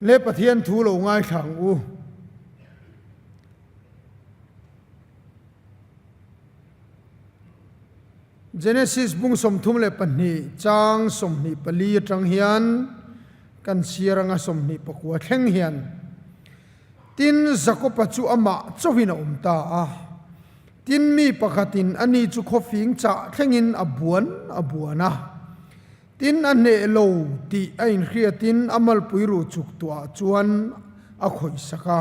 Le Pathian thu lo ngaithla ang u. Genesis bung 32 chang 24 atang hian kan chhiar anga 29 thleng hian Tin, Jakoba chu amah chauhin a awm ta a. Tin, mi pakhatin ani chu khawfing chah thlengin a buan a buan a. Tin, a hneh lo tih a inhriatin a malpui ruh chuk tuah chuan a khawih sak a.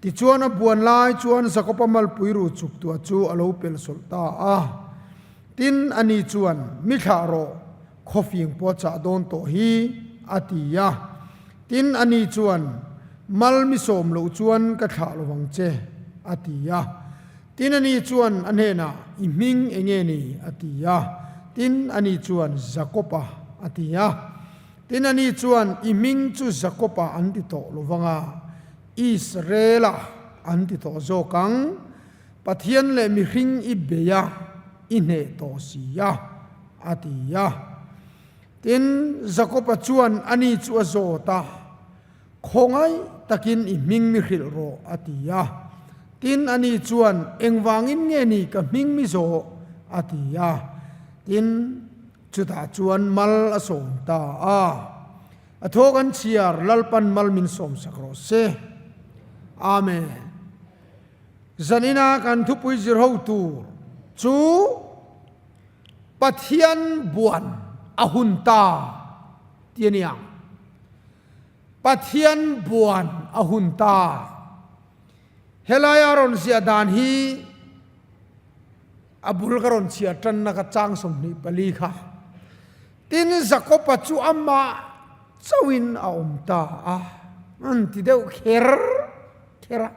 Tichuan a buan lai chuan Jakoba malpui ruh chuk tuah chu a lo pel sawlh ta a. Tin, ani chuan, Mi thlah rawh, khawfing pawh a chah dawn tawh hi, a ti a. Tin, ani chuan, Mal mi sawm loh chuan ka thlah lo vang che, a ti a. Tin, ani chuan a hnenah, I hming eng nge ni? a ti a. Tin, ani chuan, Jakob-a, a ti a. Tin, ani chuan, I hming chu Jakob-a an ti tawh lo vang a, Israel-a an ti tawh zawk ang. Pathian leh mihring i bei a, i hneh tawh si a, a ti a. Tin, Jakoba chuan ani chu a zawt a, Khawngaih takin i hming mi hrilh rawh, a ti a. Tin, ani chuan, Engvangin nge ni ka hming mi zawh? a ti a. Tin, chutah chuan mal a sawm ta a. A thaw kan chhiar, Lalpan mal min sawmsak rawh se. Amen. Zanina kan thupui zir ho tur chu Pathian buan a hun ta ti a ni ang. Pathian buan a hun ta. Helaia rawn ziah dan hi a bul ka rawn chhiar tanna ka chang 24 kha. Tin, Jakoba chu amah chauhin a awm ta a, an ti deuh kher kher a.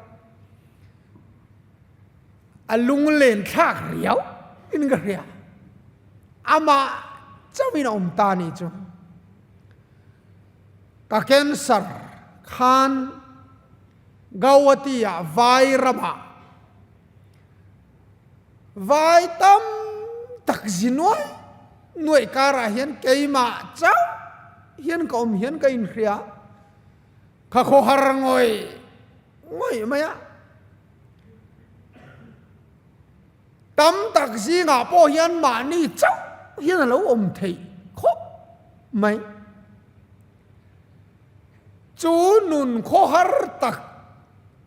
A lunglen thlak riau in ka hria. Amah chauhin a awm ta ni chu. Ka cancer khan Gauhati ah vai ramah vai tam tak zi nuai nuai karah hian keimah chauh hian ka awm hian ka inhria. Ka khawhar ngawih ngawih mai a. Tam tak zingah pawh hian mahni chauh hian a lo awm theih khawp mai. Chu nun khawhar tak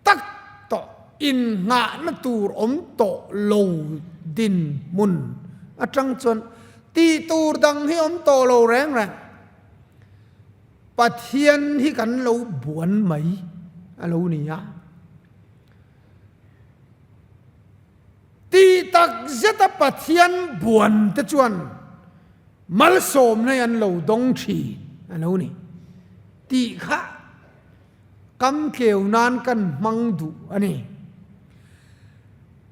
tak tawh innghahna tur awm tawh lo dinhmun atang chuan tih tur dang hi awm tawh lo reng reng. Pathian hi kan lo buan mai a lo ni a. Tih tak zeta Pathian buan te chuan malsawmna hi an lo dawng thin a lo ni. Tih kha kam tleu nan kan hmang duh a ni.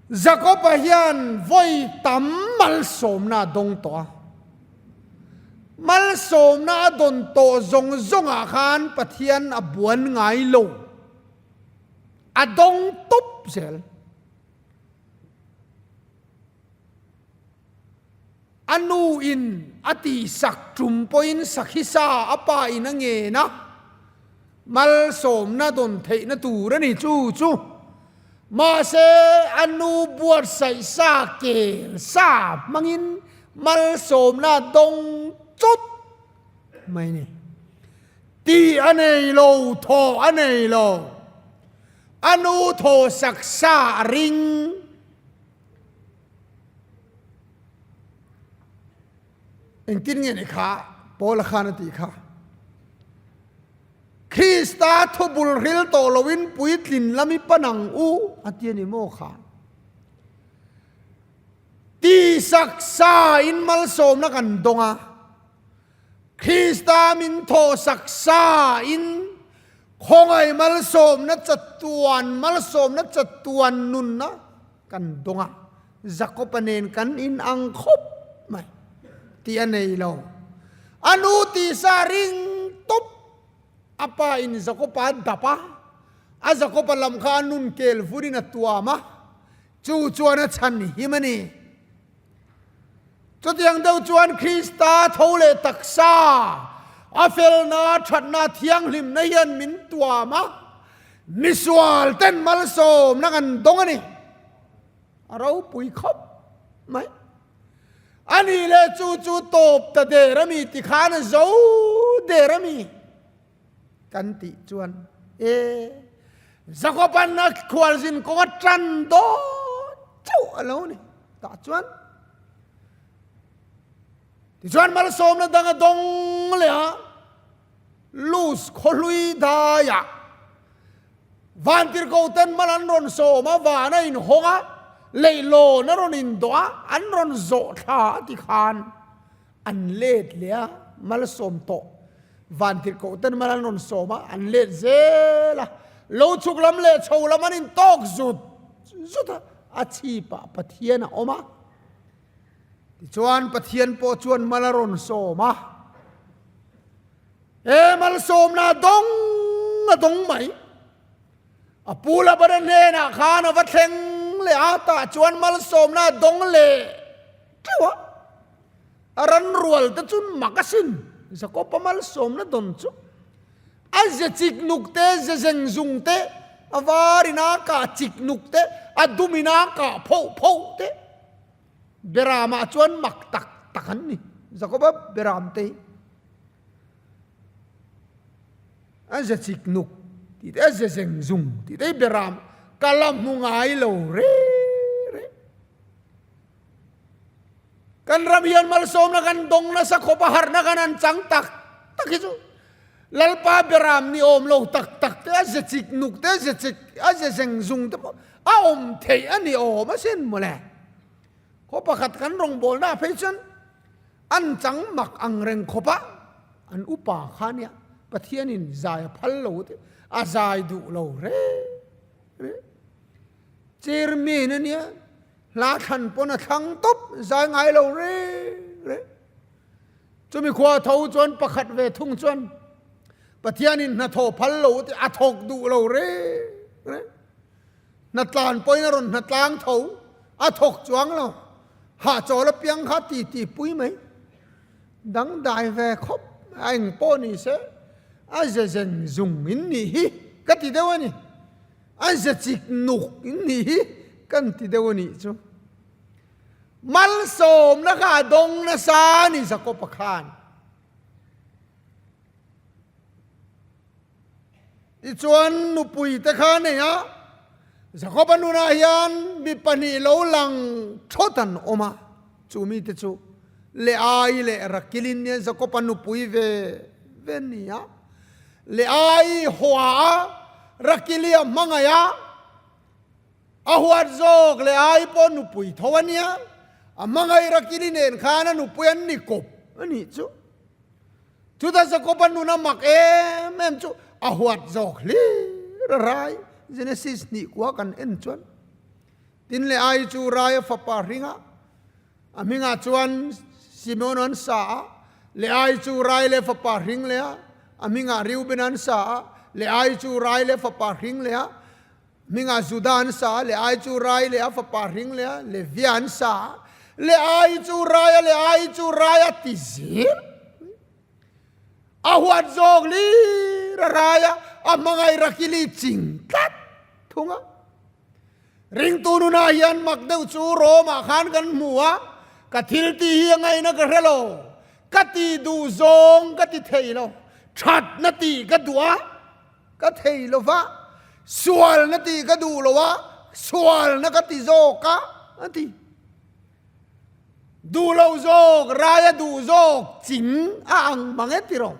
Jakob-a hian vawi tam malsawmna a dawng tawh a. Malsawmna a dawn tawh zawng zawngah khan Pathian a buan ngai lo. A dawng tawp zel. A nu in a tihsak tum pawhin Sakhisa a pa in a ngen a, malsawmna dawn theihna tur a ni chu chu. Mahse, a nu buatsaih sa kel sa hmangin malsawmna dawng chawt mai ni. Tih a nei lo, thaw a nei lo. A nu thaw sak sa a ring. Engtin nge ni kha Paula khan a tih kha? Krista thu bul hril tawh loin puitlin lam i pan ang u, a ti a ni maw kha? Tihsak sa in malsawmna kan dawng a, Krista min thawhsak sa in khawngaih malsawmna chatuan malsawmna chatuan nunna kan dawng a, Jakob-a nen kan inang khawp mai tih a nei lo. A nu tisa ring tawp a pa in Jakob-a a dap a, a Jakob-a lam kha a nun kel vurin a tuam a, chu chuan a chhan him a ni. Chutiang deuh chuan Krista tho leh taksa, A felna, thatna, thianghlimna hian min tuam a, misual ten malsawmna kan dawng a ni. A ropui khawp mai. A nih leh chu chu tawp ta der a mi ti khan a zo der a mi kan tih chuan e Jakoban a khualzin kawng a tan dawn chauh a lo ni. Tah chuan Tichuan malsawmna dang a dawng leh a, Luz khawhlui daiah vantirhkoten mal an rawn sawm a, van a inhawng a, leihlawn a rawn indawh a, an rawn zawh thla a ti khan an let leh a, malsawm tawh vantirhkoten mal an rawn sawm a, an let zel a, lo chhuk lam leh chho lam an intawk zut zut a, a chhipah Pathian a awm a. Tichuan Pathian pawh chuan mal a rawn sawm a, He malsawmna dawng a dawng mai. A pu Labana hnenah khan a va thleng leh a, tah chuan malsawmna dawng leh teuh a. A ran rual te chu mak asin, Jakob-a malsawmna dawn chu. A ze chik nuk te, ze zeng zung te, a var in a kah chik nuk te, a dum in a kah phoh phoh te. Beramah chuan mak tak tak an ni. Jakoba beram te hi a ze chik nuk tih te, a ze zeng zung tih te hi beram ka la hmu ngai lo re re. Kan ram hian malsawmna kan dawng nasa khawp a, harhna kan han chang tak tak hi chu Lalpa beram ni awm lo tak tak te, a ze chik nuk te, a ze chik, a ze zeng zung te pawh a awm theih a ni awm asin mawle. Khaw pakhat kan rawngbawlna ah phei chuan an chang mak ang reng khawp a, an upa kha nia Pathianin zai a phal lo te, a zai duh lo reng reng. Chairman a nia, hla thlan pawn a thlang tawp, zai ngai lo reng reng. Chumi khua tho chuan pakhat ve thung chuan Pathianin hnathawh phal lo te a thawk duh lo reng reng. Hnatlan pawhin a rawn hnatlang tho, a thawk chuang lo. Hahchawl apiang kha ti ti pui mai. Dangdai ve khawp a eng pawh ni se a ze zen zung in nih hi ka ti deuh a ni. A ze chik nuk in nih hi kan ti deuh a nih chu. Malsawmna kha a dawng nasa a ni Jakob-a khan. Tichuan nupui te kha a nei a, Jakob-a nunah hian mi pahnih lo lang thawt an awm a, chu mite chu Leai leh Rakilin nia Jakob-a nupui ve ve an ni a. Leai hua a, Rakili a hmangaih a. A huat zawk leh ai pawh nupui tho a nia, a hmangaih Rakili nen khan a nupui an ni kawp a nih chu. Chutah Jakob-a nun a mak em em chu a huat zawk hlir a rai. Genesis hnih kua kan en chuan tin leh ai chu rai a fapa hring a, a hmingah chuan Simeon an sa a, leh ai chu rai leh fapa hring leh a, a hmingah Reuben an sa a, leh ai chu rai leh fapa hring leh a, Hmingah Judah an sa a, Leai chu Rai leh a fapa hring leh a, Levia an sa a, Leai chu Rai a, Leai chu Rai a ti zel. A huat zawk lir a Rai a, a hmangaih Rakili ching tlat thung a. Ringtu nunah hian mak deuh chu Rome-ah khan kan hmu a, ka thil tih hi a ngaihna ka hre lo, ka ti duh zawng ka ti thei lo, thatna tih ka duh a, Ka thei lo va, sualna tih ka duh lo a, sualna ka ti zawk a, a ti. Duh lo zawk, rai a duh zawk, ching a ang mang e tiraw.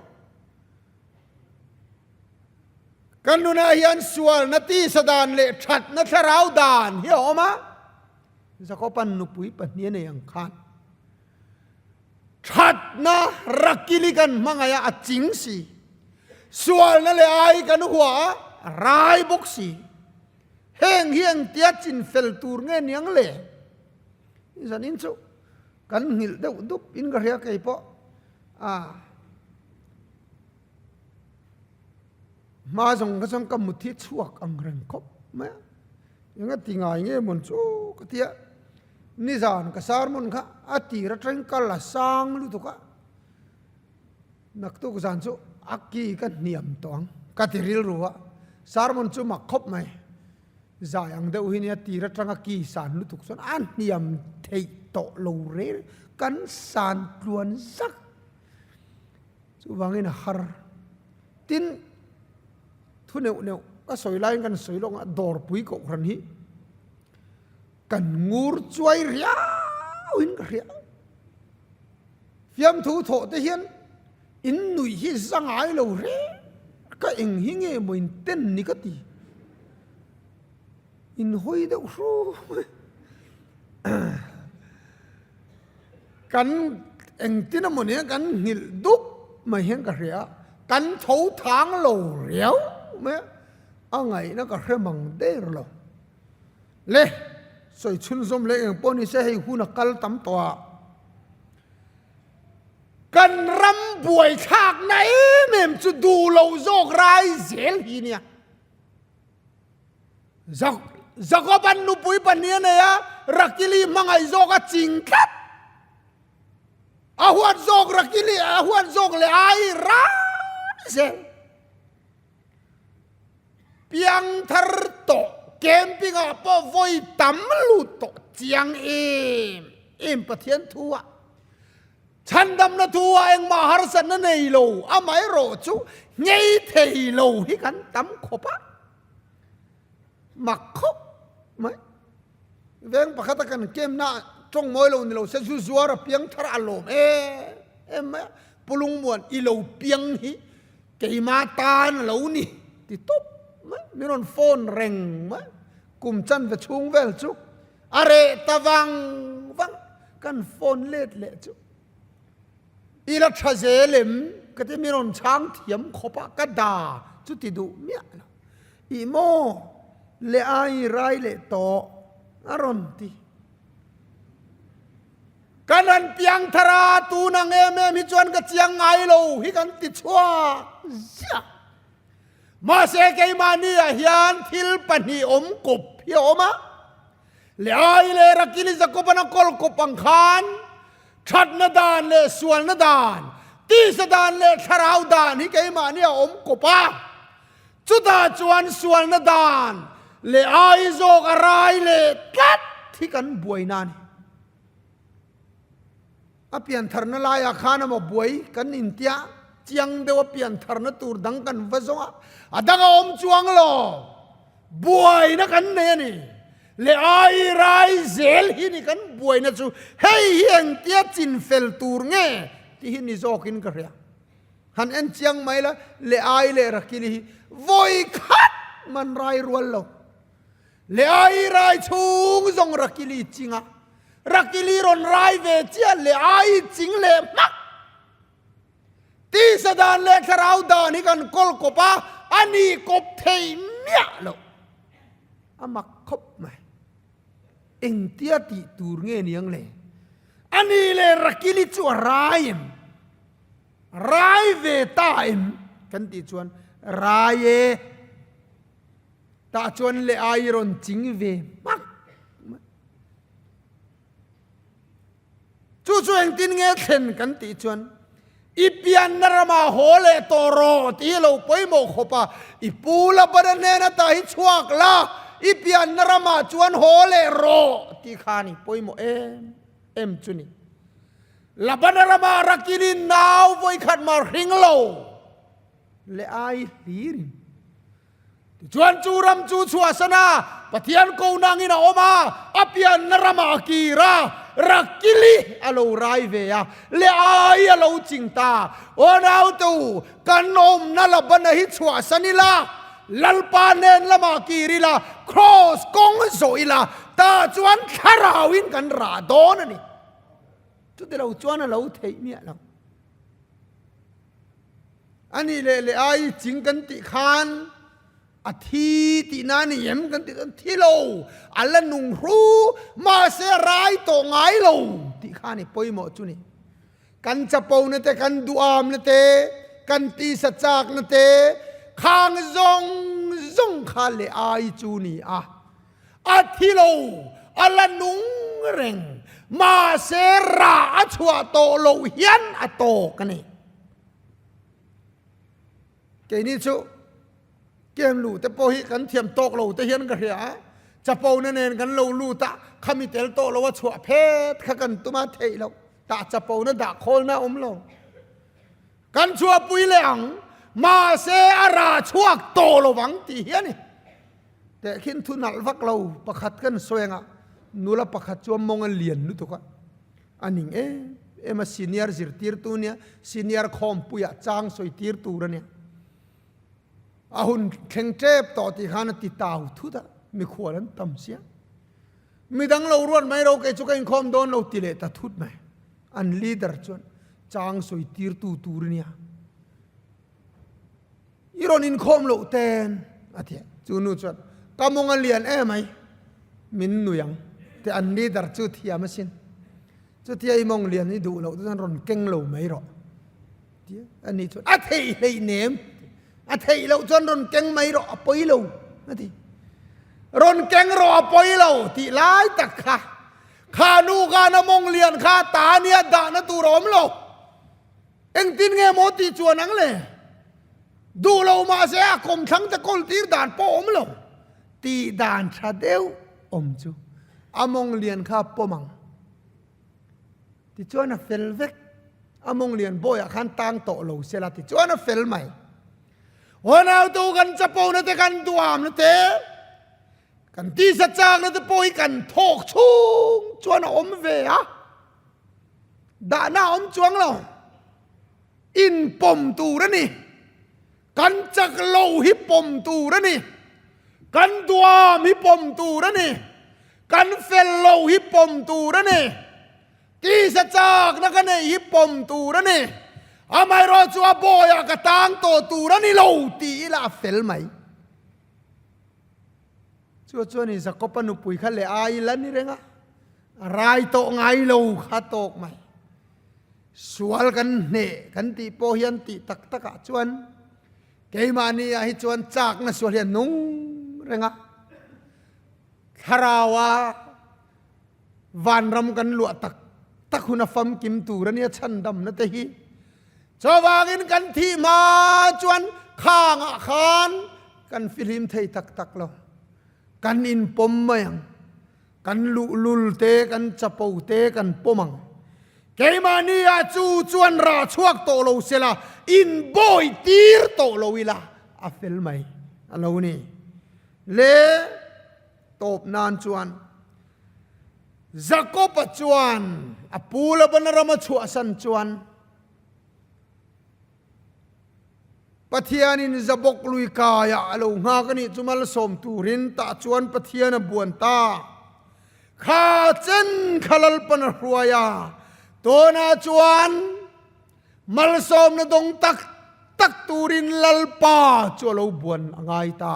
Kan nunah hian sualna tisa dan leh thatna thlarau dan hi a awm a, Jakoban nupui pahnih a nei ang khan. Thatna rakili kan hmangaih a, a ching si. Sualna leh ai kan hua a, a rai bawk si. Heng hi engtia chin fel tur nge niang le? Zanin chu kan nghilh deuh dup in ka hria kei pawh. A hma zawng kha chuan ka mut hi chhuak ang reng khawp mai a. Enga ti ngai nge mawn chu ka tia. Nizan ka sermon kha a tir atangin ka la sang lutuk a. Naktuk zan chu a ki ka hniam tawh ang ka ti rilru a, sermon chu mak khawp mai. Zai ang deuh hi nia tir atanga ki san lutuk chuan a hniam theih tawh lo rel kan san tluan zak. Chuvangin a har. Tin, thu neuh neuh ka sawi laiin kan sawi lawk ang a, dawrpui kohhran hi kan ngur chuai riauin ka hria. Fiamthu thawh te hian in nuih hi za ngai lo reng ka eng hi nge maw in ten ni ka ti. In hawi deuh hru mai. Kan engtin emaw nia kan nghilh dup mai hian ka hria a, kan tho thang lo riau mai a, a ngaihna ka hre mang der lo. Le, sawi chhunzawm leh eng pawh ni se hei hun a kal tam tawh a, kan ram buaithlakna em em chu duh lo zawk rai zel hi nia. Jakoban nupui pahnih a nei a, Rakili hmangaih zawk a ching tlat. A huat zawk Rakili, a huat zawk leh ai rai zel. Piangthar tawh camping ah pawh vawi tam lut tawh chiang em em Pathian thu ah chhandamna thu ah engmah harsatna nei lo amaherawh chu nghei thei lo hi kan tam khawp a mak khawp mai veng pakhat a kan camp na tawng mawi lo ni lo se zu zuar a piangthar a lawm em em mai a pulungmuan i lo piang hi Keimah tan a lo ni ti tawp mai, min rawn phone reng mai, kum chanve chhung vel chu a reh ta vang vang, kan phone let leh chu i la tha zel em ka ti, min rawn chhang thiam khawp a, ka da chu ti duh miah lo, ih maw leh ai rai leh tawh a rawn ti. Kan han piang thar a, tun ang em em hi chuan ka chiang ngai lo hi kan ti chhuak ziah. Mahse keimahni ah hian thil pahnih awm kawp hi a awm a, Leai leh Rakili Jakoban a kawl kawp ang khan thatna dan leh sualna dan, tisa dan leh thlarau dan hi keimahni a awm kawp a. Chutah chuan sualna dan leh ai zawk a rai leh tlat hi kan buaina a ni. A piantharna laiah khan amaw buai kan intia chiang deuh a piantharna tur dang kan va zawng a, a dang a awm chuang lo. Buaina kan nei a ni. Le ai rai zel hi ni kan buaina chu hei hi engtia chinfel tur nge tih hi ni zawkin ka hria. Han en chiang mai la, le ai leh Rakili hi vawi khat man rai rual lo. Le ai rai chhung zawng Rakili ching a, Rakili rawn rai ve chiah le ai ching leh hmak. Tisa dan leh thlarau dan hi kan kawl kawp a, a ni kawp thei miah lo. A mak khawp mai. Engtia tih tur nge niang le? A ni le Rakili chu a rai em? Rai ve ta em? Kan tih chuan rai e. Tah chuan le ai rawn ching ve hmak mai. Chu chu engtin nge thlen kan tih chuan i pianna ramah haw leh tawh rawh tih hi lo pawimawh khawp a, i pu la bana hnen ata hi chhuak la, i pianna ramah chuan haw leh rawh tih kha a ni pawimawh em em chu ni. Labana ramah Rakilin nau vawikhat mah hring lo le ai hlirin. Tichuan chu ram chu chhuahsan a, Pathian ko nangin a awm a, a pianna ramah a kir a, Rakili a lo rai ve a, Leai a lo ching ta. Aw naute u, kan awmna Labana hi chhuahsan ila, Lalpa nen lamah kir ila, Kraws kawng zawh ila, tah chuan thlarauin kan rah dawn a ni. Chutilo chuan a lo theih miah lo. A nih leh leh ai ching kan tih khan a thi tihna a ni em kan tih chuan thi lo, a la nung hru mahse a rai tawh ngai lo tih kha a ni pawimawh chu ni. Kan chapo na te, kan duham na te, kan tisa chak na te khang zawng zawng kha leh ai chu ni a. A thi lo, a la nung reng mahse rah a chhuah tawh loh hian a tawk a ni. Keini chu Kem luh te pawh hi kan thiam tawk lo te hian ka hria a, chapo na nen kan lo lut a, khami tel tawh lo a chhuah phet kha kan tum a theih loh, tah chapo na dah khawl na awm lo. Kan chhuahpui leh ang, mahse a rah chhuak tawh lo vang tih hi a ni. Tehkhin thu nalh vak lo pakhat kan sawi anga nula pakhat chu a mawng a lian lutuk a, a ning em em a, senior zirtirtu nia, senior khawmpuiah chang sawi tir tur a nia. A hun thleng tep tawh tih khan a ti tau thut a, mikhual an tam sia. Midang lo ruat mai ro kei chu ka inkhawm dawn lo ti leh ta thut mai. An leader chuan chang sawi tirtu tur a nia. I rawn inkhawm loh ten a ti a. Chu nu chuan ka mawng a lian em ai, min nui ang ti an leader chu thiam asin. Chutia i mawng lian i duh loh te chuan rawn keng lo mai rawh. Tia a ni chuan a theih hleih nem a theih loh chuan rawn keng mai rawh a pawi lo a ti. Rawn keng rawh a pawi lo tih lai tak kha kha nu khan a mawng lian kha ta nia dahna tur a awm lo. Engtin nge maw tih chuan ang le? Duh lo mahse a kawmthlang te kawl tir dan pawh a awm lo. Tih dan tha deuh awm chu a mawng lian kha a pawm ang. Tichuan a fel vek. A mawng lian bawiah khan tang tawh lo se la tichuan a fel mai. Unautu kan chapo na te kan duam na te kan tisa chak na te pawh hi kan thawk chhung chuan a awm ve a. Dahna a awm chuang lo. Inpawm tur a ni. Kan chak lo hi pawm tur a ni. Kan duam hi pawm tur a ni. Kan fel lo hi pawm tur a ni. Tisa chakna ka neih hi pawm tur a ni. Amaherawh chu a bawiah ka tang tawh tur a ni lo ti ila a fel mai. Chu chuan in Jakob-a nupui kha leh ai ila ni reng a, a rai tawh ngai lo kha tawk mai. Sual kan hneh kan tih pawh hian tih tak takah chuan keimahni ah hi chuan chakna sual hi a nung reng a, thlaraua vanram kan luah tak tak hun a famkim tur a nia chhandamna te hi. Chuvangin kan thih hma chuan khangah khan kan fihlim thei tak tak lo, kan inpawm mai ang. Kan luhlul te, kan chapo te kan pawm ang. Keimahni ah chu chuan rah chhuak tawh lo sela, in bawi tir tawh lo ila a fel mai a lo ni. Le tawp nan chuan Jakob-a chuan a pu Labana rama chhuahsan chuan, Pathianin Zabawk lui kaiah a lo nghak a nih chu malsawm turin tah chuan Pathian a buan ta. Kha chen kha Lalpan a hruai a, tunah chuan malsawmna dawng tak tak turin Lalpa chu a lo buan a ngai ta.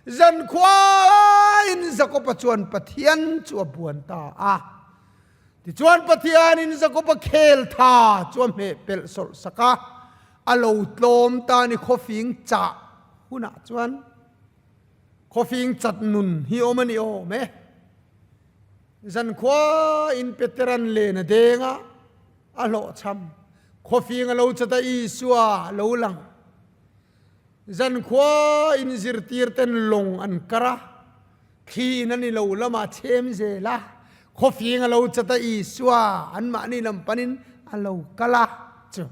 Zankhuain Jakob-a chuan Pathian chu a buan ta a. Tichuan Pathianin Jakoba khel tha chu a hmeh pelh sawlh sak a, a lo tlawm ta ni khawfing chah hunah chuan khawfing chat nun hi awm a ni awm e. Zankhua in Peteran len a deng a, a hlawhchham. Khawfing a lo chat a Isua a lo lang. Zankhua in zirtir ten lawng an kar a, thli in a ni lo lamah chhem zel a, khawfing a lo chat a Isua anmahni lam panin a lo kal a chu.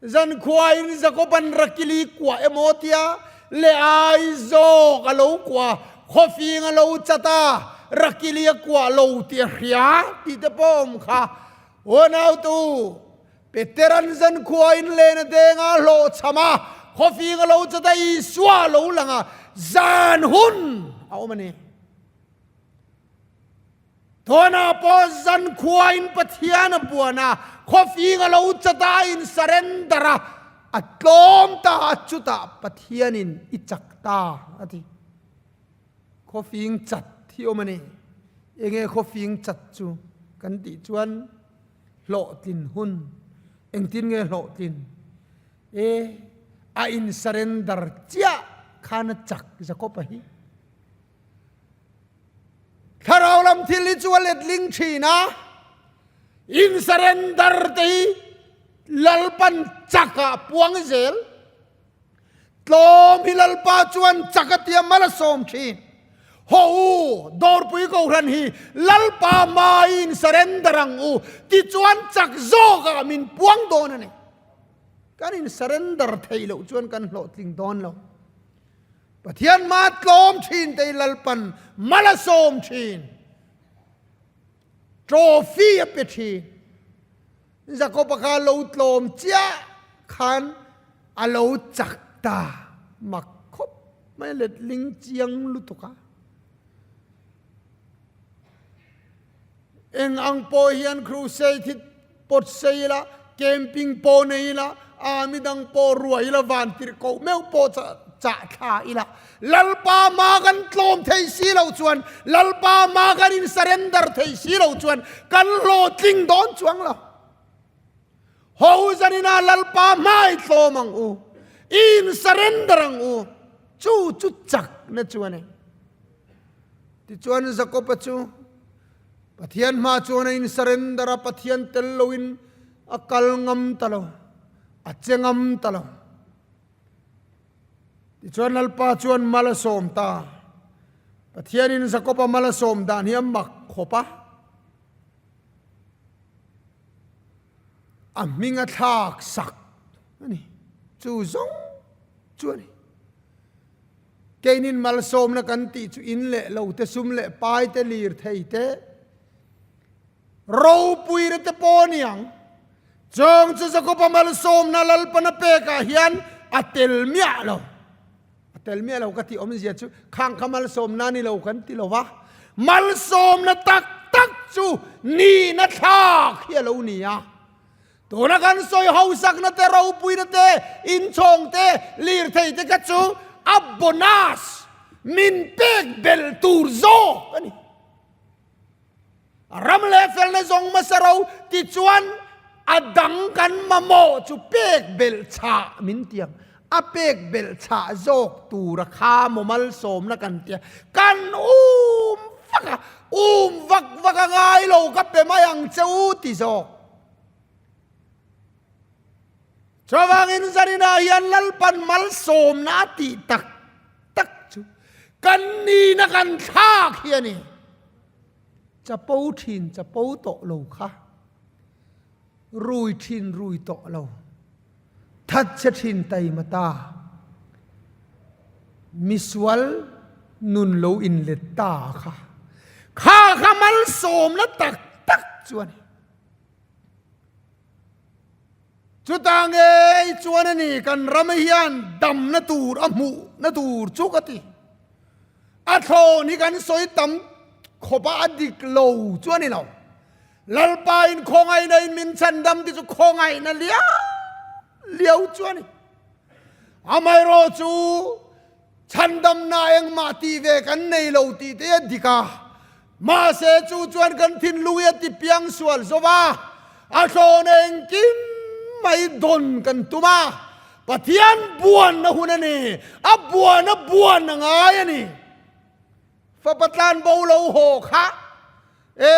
Zankhua in Jakob-an Rakili kuah emaw tia leh ai zawk a lo kuah, khawfing a lo chat a, Rakili a kuah lo tih a hria tih te pawh a awm kha. Unautu, Peteran zankhua in len a deng a, hlawhchham a, khawfing a lo chat a, Isua a lo lang a, zan hun a awm a ni. Tunah pawh zankhua in Pathian a buan a, khawfing a lo chat a, a in surrender a, a tlawm ta a, chutah Pathianin i chak ta a ti. Khawfing chat hi awm a ni. Enge khawfing chat chu kan tih chuan hlawhtlin hun engtin nge hlawhtlin? E, a in surrender chiah khan a chak Jakob-a hi. Thlarau lam thil hi chu a letling thin a, in surrender te hi Lalpan chakah puang zel. Tlawm hi Lalpa chuan chak a tia mal a sawm thin. Haw u, Dawrpui Kohhran hi Lalpa hmaiin surrender ang u, tichuan chak zawkah min puang dawn a ni. Kan in surrender theih loh chuan kan hlawhtling dawn lo. Pathian hma tlawm thin te hi Lalpan mal a sawm thin. Trophy a pe thin. Jakoba kha lo tlawm chiah khan a lo chak ta mak khawp mai letling chiang lutuk a. Eng ang pawh hian crusade hi pawt sei ila, camping pawh nei ila, army dang pawh ruai ila, vantirh koh meuh pawh chah thla ila, Lalpa hma kan tlawm thei si lo chuan, Lalpa hma kan in surrender thei si lo chuan kan hlawhtling dawn chuang lo. Ho zanina Lalpa hma i tlawm ang u, i in surrender ang u, chu chu chakna chu a ni. Tichuan Jakoba chu Pathian hma chuan a in surrender a, Pathian tel loin a kal ngam ta lo, a che ngam ta lo. Tichuan Lalpa chuan mal a sawm ta. Pathianin Jakoba mal a sawm dan hi a mak khawp a. A hming a thlak sak a ni. Chu zawng chu a ni. Keinin malsawmna kan tih chu in leh lo te, sum leh pai te, lir thei te, Ropuina te pawh a ni ang. Chawng chu Jakoba malsawmna Lalpana pekah hian a tel miah lo. A tel miah lo ka tih awmzia chu khang kha malsawmna a ni lo kan ti lo va. Malsawmna tak tak chu nihna thlak hi a lo ni a. Tuna kan sawi hausakna te, ropuina te, inchhawng te, lirthei te kha chu a bonus min pek belh tur zawk a ni. Ram leh felna zawng hmasa ro tichuan a dang kan mamawh chu pek belh chhah min tiang. A pek belh chhah zawk tura kha maw malsawmna kan tia kan um vak a, um vak vak a ngai lo ka pe mai ang che u ti zawk. Chuvangin zaninah hian Lalpan malsawmna a tih tak tak chu kan nihna kan thlak hi a ni. Chapo thin chapo tawh lo kha, rui thin rui tawh lo, thatchhe thin taima ta, misual nun lo inlet ta kha, kha kha malsawmna tak tak chu a ni. Chutah ngei chuan a ni kan ram hian damna tur a hmuhna tur chu ka ti. A thlawn hi kan sawi tam khawp a, a dik lo chu a ni lo. Lalpa in khawngaihna in min chhandam ti chu khawngaihna liau liau chu a ni. Amaherawh chu chhandamna engmah tih ve kan nei lo tih te a dik a, mahse chu chuan kan thinlung hi a ti piang sual zo va, a thlawn engkim mai dawn kan tum a, Pathian buanna hun a ni, a buana buan a ngai a ni. Fapa tlan bo lo haw kha e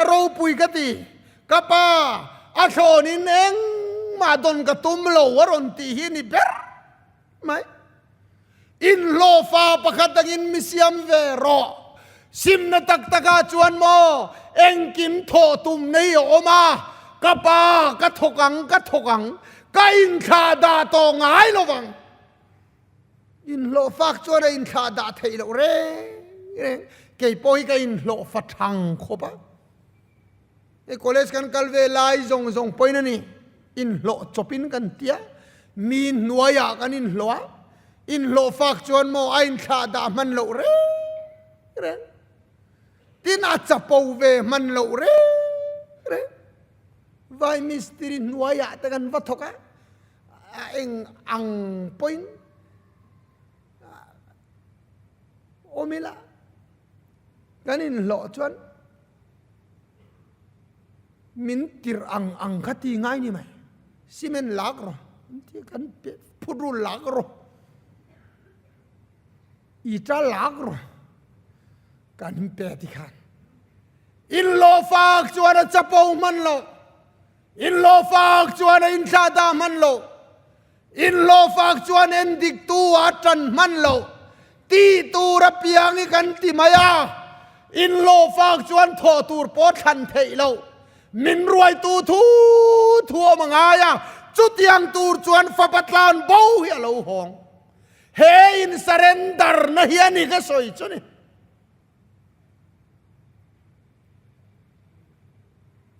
a ropui ka ti, ka pa a thlawnin engmah dawn ka tum lo a rawn tih hi a ni ber mai. Inhlawhfa pakhat angin mi siam ve rawh. Simna tak takah chuan maw engkim thawh tum nei a awm a, ka pa ka thawk ang, ka thawk ang, ka inthlah dah tawh ngai lo vang. Inhlawhfak chuan a inthlah dah theih loh reng reng. Kei pawh hi ka inhlawhfa thang khawp a. Hei college kan kal ve lai zawng zawng pawhin a ni, inhlawh chawpin kan tia, mi hnuaiah kan inhlawh a, inhlawh fak chuan maw a inthlah dah hman loh reng reng, tin a chapo ve hman loh reng reng, vai mistiri hnuaiah te kan va thawk a, a eng ang pawhin awm ila kan inhlawh chuan. Min tirh ang ang kha ti ngai ni mai. Cement lak rawh, kan phut rul lak rawh, ita lak rawh, kan pe ti khan. Inhlawhfak chuan a chapo hman lo, inhlawhfak chuan a inthlah dah hman lo. Inhlawhfak chuan endiktu a tan hman loh tih tur apiang hi kan ti mai a, inhlawhfak chuan thawh tur pawh thlan theih loh min ruaitu thu thu awm a ngai a, chutiang tur chuan fapa tlan bo hi a lo hawng. He in surrender na hi a ni ka sawi chu ni.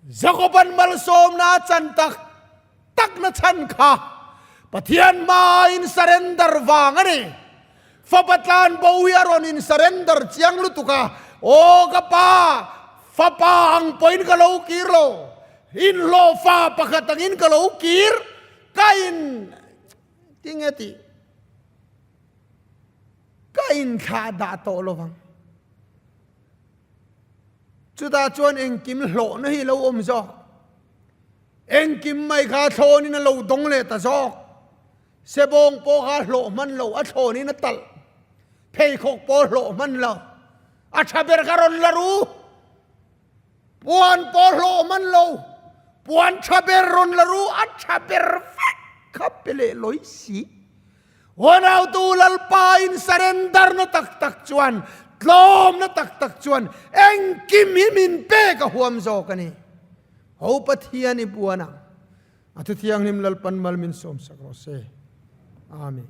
Jakoban malsawmna a chan tak tak na chhan kha Pathian hmaa in surrender vang a ni. Fapa tlan bo hi a rawn in surrender chiang lutuk a, Aw ka pa, fapa ang pawhin ka lo kir lo, inhlawhfa pakhat angin ka lo kir, ka in tinge tih ka inthlah dah tawh lo vang. Chutah chuan engkim hlawhna hi a lo awm zawk. Engkim mai kha thlawnin a lo dawng leh ta zawk. Sebawng pawh kha hlawh hman lo, a thlawnin a talh. Pheikhawk pawh hlawh hman lo. A tha ber kha rawn la ru. Puan pawh hlawh hman lo. Puan tha ber rawn la ru, a tha ber vek kha pe leh lawi si. Huanautu Lalpa in surrender na tak tak chuan, tlawm na tak tak chuan engkim hi min pek a huam zawk a ni. Ho Pathian i buan ang. A thuthianghlim Lalpan mal min sawmsak rawh se. Amen.